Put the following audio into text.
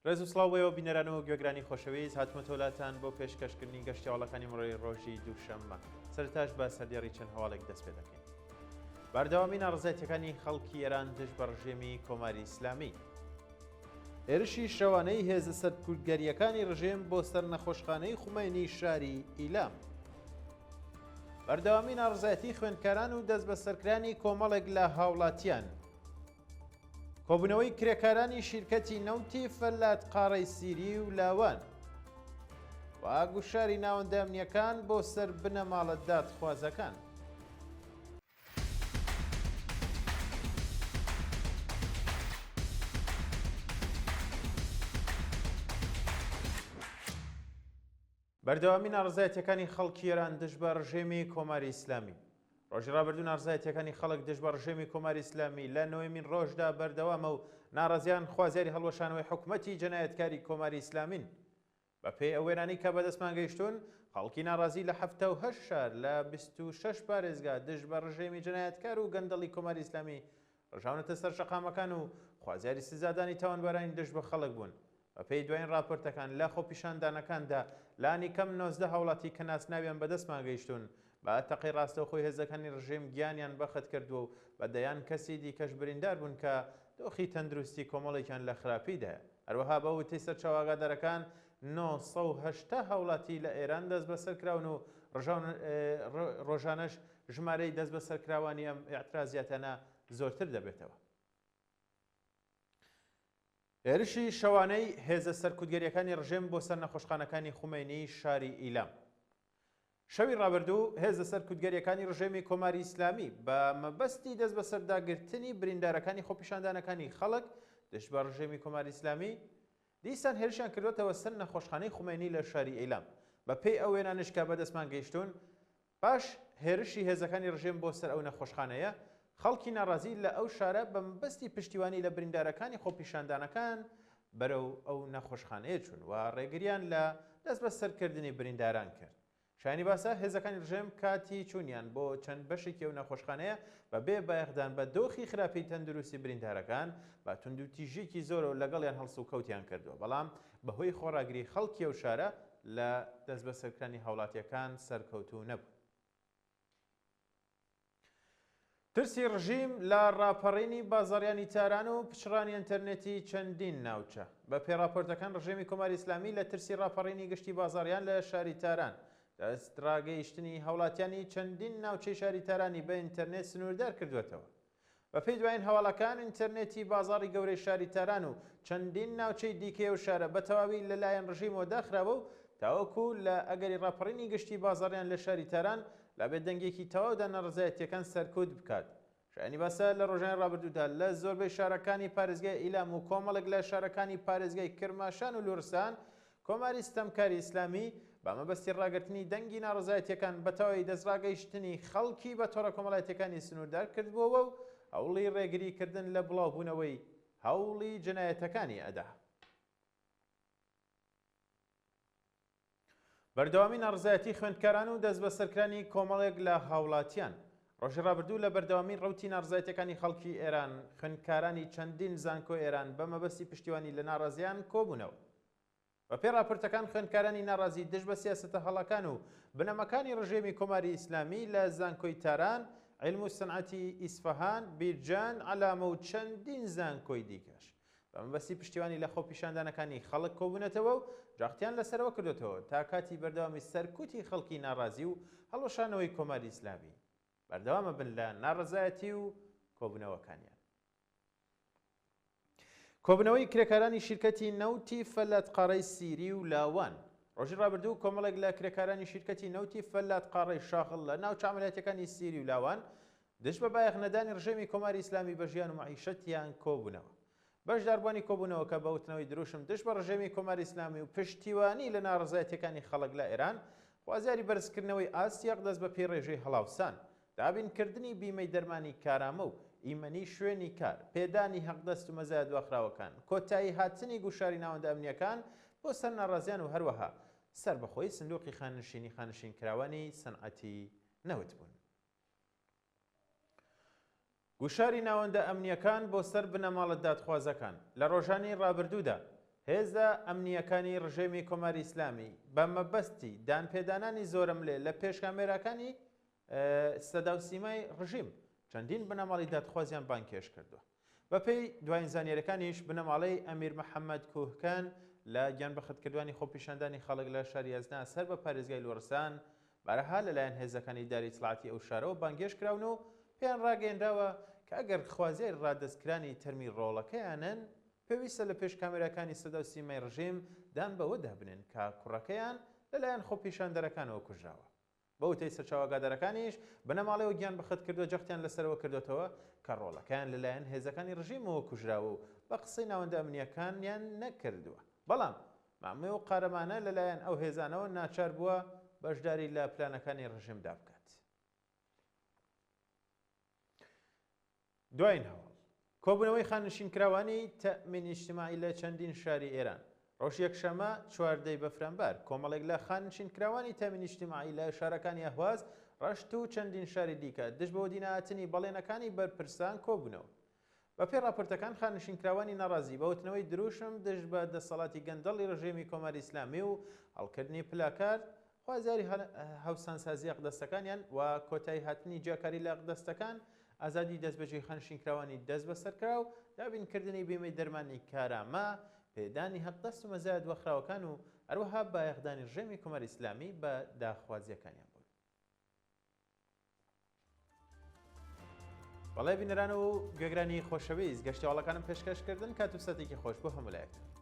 ڕێز و سڵاو بۆ ئێوە بینەران و گوێگرانی خۆشەویست، هاتمەتەوە لاتان بۆ پێشکەشکردنی گەشتی هەواڵەکانی ئەمڕۆی ڕۆژی دووشەممە. سەرەتاش بە سەردێڕی چەند هەواڵێک دەست پێ دەکەین. بەردەوامی ناڕەزایەتیەکانی خەڵکی ئێران دژ بە ڕژێمی کۆماری ئیسلامی. هێرشی شەوانەی هێزە سەرکوتگەرییەکانی ڕژێم بۆ سەر نەخۆشخانەی خومەینی شاری ئیلام. بەردەوامی ناڕەزایەتی خوێندکاران و دەستبەسەرکرانی کۆمەڵێک لە هاوڵاتیان. کۆبوونەوەی کرێکارانی شیرکەتی نەوتی فەلات قاڕەی سیری و لاوان و گوشاری ناوەندە ئەمنییەکان بۆ سەر بنەماڵە دادخوازەکان. بەردەوامی ناڕەزایەتیەکانی خەڵکی ئێران دژ بە ڕژێمی کۆماری ئیسلامی. ڕۆژی ڕابردوو ناڕەزایەتیەکانی خەڵک دژ بە ڕژێمی کۆماری ئیسلامی لە نۆیەمین ڕۆژدا بەردەوامە و ناڕەزیان خوازیاری هەڵوەشانەوەی حکومەتی جەنایەتکاری کۆماری ئیسلامین. بە پێی ئەو وێنانەی کە بەدەستمان گەیشتوون، خەڵکی ناڕازی لە 78 شار لە 26 پارێزگا دژ بە ڕژێمی جەنایەتکار و گەندەڵی کۆماری ئیسلامی ڕژاونەتە سەر شەقامەکان و خوازیاری سزادانی تاوانبارانی دژ بە خەڵک بوون. بەپێی دوایین ڕاپۆرتەکان لە خۆپیشاندانەکاندا لانیکەم 19 هاوڵاتی کە ناسناویان بەدەستمان گەیشتوون بە تەقەی ڕاستەوخۆی هێزەکانی ڕژێم گیانیان بەخت کردووە و بە دەیان کەسی دیکەش بریندار بوون کە دۆخی تەندروستی کۆمەڵێکیان لە خراپیدایە. هەروەها بە وتەی سەرچاوە ئاگادارەکان 980 هاوڵاتی لە ئێران دەستبەسەر کراون و ڕۆژانەش ژمارەی دەستبەسەرکراوانی ئەم ئیعترازیاتانە زۆرتر دەبێتەوە. هێرشی شەوانەی هێزە سەرکوتگەرییەکانی ڕژێم بۆ سەر نەخۆشخانەکانی خومەینی شاری ئیلام. شەوی ڕابردوو هێزە سەرکوتگەرییەکانی ڕژێمی کۆماری ئیسلامی بە مەبەستی دەستبەسەرداگرتنی بریندارەکانی خۆپیشاندانەکانی خەڵک دژ بە ڕژێمی کۆماری ئیسلامی، دیسان هێرشیان کردووەتەوە سەر نەخۆشخانەی خومەینی لە شاری ئیلام. بە پێی ئەو وێنانەش کە بەدەستمان گەیشتوون، پاش هێرشی هێزەکانی ڕژێم بۆ سەر ئەو نەخۆشخانەیە، خەڵکی ناڕازی لە ئەو شارە بە مەبەستی پشتیوانی لە بریندارەکانی خۆپیشاندانەکان بەرەو ئەو نەخۆشخانەیە چوون و ڕێگریان لە دەستبەسەرکردنی برینداران کرد. شایانی باسە هێزەکانی ڕژێم کاتی چوونیان بۆ چەند بەشێکی ئەو نەخۆشخانەیە بە بێ بایەخدان بە دۆخی خراپی تەندروستی بریندارەکان بە توندوتیژییەکی زۆرەوە لەگەڵیان هەڵسوکەوتیان کردووە، بەڵام بەهۆی خۆڕاگری خەڵکی ئەو شارە لە دەستبەسەرکرانی هاوڵاتییەکان سەرکەوتوو نەبوون. ترسی ڕژیم لە ڕاپەڕینی بازاڕیانی تاران و پچڕانی ئینتەرنێتی چەندین ناوچە. بە پێی ڕاپۆرتەکان ڕژێمی کۆماری ئیسلامی لە ترسی ڕاپەڕینی گشتی بازاڕیان لە شاری تاران، دەستڕاگەیشتنی هاوڵاتیانی چەندین ناوچەی شاری تارانی بە ئینتەرنێت سنووردار کردووەتەوە. بەپێی دوایین هەواڵەکان، ئینتەرنێتی بازاڕی گەورەی شاری تاران و چەندین ناوچەی دیکەی ئەو شارە بە تەواوی لە لایەن ڕژیمەوە داخراوە و تاوەکو لە ئەگەری ڕاپەڕینی گشتی بازاڕیان لە شاری تاران لە بێدەنگییەکی تەواودا ناڕەزایەتییەکان سەرکوت بکات. شایانی باسە لە ڕۆژانی ڕابردوودا لە زۆربەی شارەکانی پارێزگای ئیلام و کۆمەڵێک لە شارەکانی پارێزگای کرماشان و لوڕستان کۆماری ستەمکاری ئیسلامی بە مەبەستی ڕاگرتنی دەنگی ناڕەزایەتییەکان بە تەواوی دەستڕاگەیشتنی خەڵکی بە تۆڕە کۆمەڵایەتییەکانی سنووردار کردبووەوە و هەوڵی ڕێگریکردن لە بڵاوبوونەوەی هەوڵی جەنایەتەکانی ئەدا. بەردەوامی ناڕەزایەتی خوێندکاران و دەستبەسەرکرانی کۆمەڵێک لە هاوڵاتیان ڕۆژی ڕابردوو لە بەردەوامی ڕەوتی ناڕەزایەتیەکانی خەڵکی ئێران خوێندکارانی چەندین زانکۆی ئێران بە مەبەستی پشتیوانی لە ناڕازیان کۆبوونەوە. بەپێی ڕاپۆرتەکان خوێندکارانی ناڕازی دژ بە سیاسەتە هەڵەکان و بنەماکانی ڕژێمی کۆماری ئیسلامی لە زانکۆی تاران، عیلم و سەنعەتی ئیسفەهان، بیرجەند، عەلامە و چەندین زانکۆی دیکەش بە مەبەستی پشتیوانی لە خۆپیشاندانەکانی خەڵک کۆبوونەتەوە و جەختیان لەسەرەوە کردۆتەوە تا کاتی بەردەوامی سەرکوتی خەڵکی ناڕازی و هەڵوەشانەوەی کۆماری ئیسلامی بەردەوامەبن لە ناڕەزایەتی و کۆبوونەوەکانیان. کۆبوونەوەی کرێکارانی شیرکەتی نەوتی فەلات قاڕەی سیری و لاوان ڕۆژی ڕابردوو کۆمەڵێک لە کرێکارانی شیرکەتی نەوتی فەلات قاڕەی شاخڵ لە ناوچە عەمەلیاتیەکانی سیری و لاوان دژ بە بایەخ نەدانی ڕژێمی کۆماری ئیسلامی بە ژیان و مەعیشەتیان کۆبوونەوە. بەشداربووانی کۆبوونەوەکە بە وتنەوەی دروشم دژ بە ڕژێمی کۆماری ئیسلامی و پشتیوانی لە ناڕەزایەتیەکانی خەڵک لە ئێران خوازیاری بەرزکردنەوەی ئاستی حەقدەست بە پێی ڕێژەی هەڵاوسان، دابینکردنی بیمەی دەرمانی کارامە و ئیمەنی شوێنی کار، پێدانی حەقدەست و مەزایا دواخراوەکان، کۆتایی هاتنی گوشاری ناوەندە ئەمنییەکان بۆ سەر ناڕازیان و هەروەها سەربەخۆیی سندوقی خانەنشینی خانەنشینکراوانی سەنعەتی نەوت بوون. گوشاری ناوەندە ئەمنییەکان بۆ سەر بنەماڵە دادخوازەکان، لە ڕۆژانی ڕابردوودا. هێزە ئەمنییەکانی ڕژێمی کۆماری ئیسلامی بە مەبەستی دانپێدانانی زۆرەملێ لە پێش کامێراکانی سەدا و سیمای ڕژیم چەندین بنەماڵی دادخوازیان بانگهێشت کردووە. بەپێی دوایین زانیاریەکانیش بنەماڵەی ئەمیر محەممەد کوهکەن لە گیانبەختکردوانی خۆپیشاندانی خەڵک لە شاری ئەزنا سەر بە پارێزگای لوڕستان بارەها لەلایەن هێزەکانی ئیداری ئیتڵاعاتی ئەو شارەوە بانگهێشت کراون و پێیان ڕاگەیەنراوە کە ئەگەر خوازیاری ڕادەستکرانی تەرمی ڕۆڵەکەیانن پێویستە لە پێش کامێراکانی سەدا و سیمای ڕژیم دان بەوەدا بنێن کە کوڕەکەیان لەلایەن خۆپیشاندەرەکانەوە کوژراوە. بە وتەی سەرچاوە ئاگادارەکانیش، بنەماڵەی ئەو گیانبەختکردووە جەختیان لەسەرەوە کردۆتەوە کە ڕۆڵەکەیان لەلایەن هێزەکانی ڕژیمەوە کوژراوە و بە قسەی ناوەندە ئەمنییەکانیان نەکردووە. بەڵام مامۆ و قارەمانە لەلایەن ئەو هێزانەوە ناچار بووە بەشداری لە پلانەکانی ڕژێمدا بکات. دوایین هەواڵ، کۆبوونەوەی خانەنشینکراوانی تەئمین ئیجتماعی لە چەندین شاری ئێران ڕۆژی یەکشەممە 14 ی بەفرانبار کۆمەڵێک لە خانەنشینکراوانی تەئمین ئیجتماعی لە شارەکانی ئەهواز، ڕەشت و چەندین شاری دیکە دژ بە وەدینەهاتنی بەڵێنەکانی بەرپرسان کۆبوونەوە. بەپێی ڕاپۆرتەکان خانەنشینکراوانی ناڕازی بە وتنەوەی دروشم دژ بە دەسەڵاتی گەندەڵی ڕژێمی کۆماری ئیسلامی و هەڵکردنی پلاکارد خوازیاری هاوسانسازی ئەقدەستەکانیان و کۆتایی هاتنی جیاکاری لە ئەقدەستەکان، ئازادی دەستبەجێی خانەنشینکراوانی دەستبەسەرکراو، دابینکردنی بیمەی دەرمانی کارامە، پێدانی هەقدەست و مەزایا دواخراوەکان و هەروەها بایەخدانی ڕژێمی کۆماری ئیسلامی بە داخوازییەکانیان بوون. بەڵێ بینەران و گوێگرانی خۆشەویست گەشتی هەواڵەکانم پێشکەش کردن کات و ساتێکی خۆش بۆ هەموو لایەکتان.